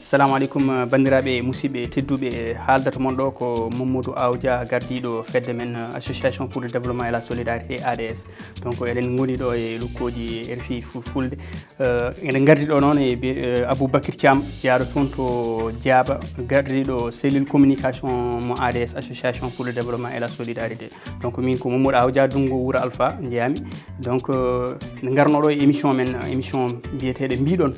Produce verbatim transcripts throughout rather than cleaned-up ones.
Assalamu aleykum, eh, banndiraaɓe, musidɓe tedduɓe. Haaldata mon ɗo ko Mamadou Aw Dia, gardiiɗo fedde men, eh, Association pour le Développement et la Solidarité, A D S. Donc, eɗen ngoni ɗo e lokkooji R F I Fulfulde. Eh, eɗen ngardi ɗo noon e bi-, eh, Aboubacry Thiam, jeyaaɗo toon to Diaba, gardiiɗo cellule communication mo A D S, Association pour le Développement et la Solidarité. Donc, min ko Mamadou Aw Dia, Dunngo, Wuro Alpha, njeyami. Donc, eh, nde ngarno ɗo e émission men, émission mbiyeteeɗo Mbiɗon,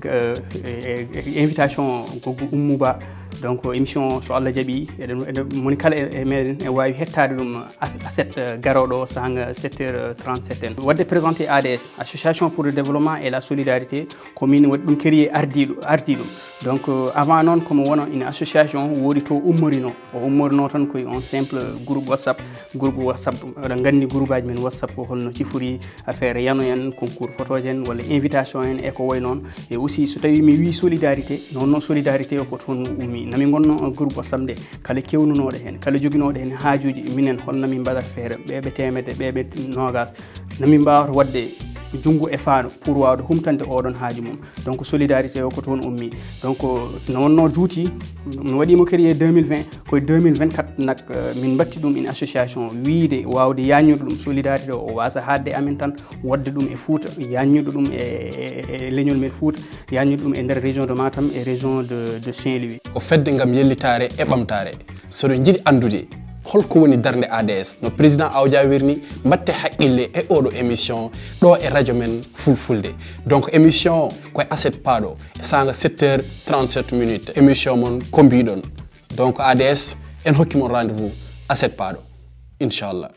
eh, eh, eh, invitation ko Oumou Ba. Donc, émission, so Allah jaɓi, eɗen, eɗen, moni kala e, e meɗen e waawi hettaade ɗum as-, aset, eh, garooɗo o, sahanga sept heures trente-sept en. Waɗde présenté A D S, Association pour le Développement et la Solidarité, ko min waɗi ɗum créé, ardi ɗum, ardi ɗum. Donc, eh, avant noon, komo wona une association, woodi to ummorino. O ummorino tan koye on simple groupe WhatsApp. Groupe WhatsApp, oɗon nganndi groupe aji men WhatsApp ko holno cifori, affaire yano en, concours photo en, walla invitation en, e ko wayi noon. E aussi, so tawi mi wii solidarité, noon noon solidarité o ko toon ummi. Nami ngonno groupe WhatsApp nde, kala kewnunooɗo heen, kala joginooɗo heen haajuuji, minen holno min mbaɗata feere, ɓe ɓe teemedde, ɓe ɓe noogas, no min mbaawata waɗde junngo e faandu pour waawde humtande oɗon haaju mum. Donc, solidarité o ko toon ummi. Donc, no wonno juuti, mi waɗimo créé deux mille vingt, koye deux mille vingt-quatre nak, euh, min mbatti ɗum une association, wiide, waawde yaññude ɗum solidarité o, o waasa haadde amen tan, waɗde ɗum e Fuuta, yaññude ɗum e, e, e, e leñol men Fuuta, yaññude ɗum e nder région de Matam e région de, de Saint-Louis. Ko fedde ngam yellitaare e ɓamtaare. So ɗon njiɗi anndude holko woni darnde A D S, no président Aw Dia wirni, mbatte haqqille e oɗo émission ɗo e radio men Fulfulde. Donc, émission koye aset paaɗo e sanga sept heures trente-sept minutes. Émission mon Ko Mbiɗon. Donc, A D S, en hokki mon rendez-vous aset paaɗo, inchallah.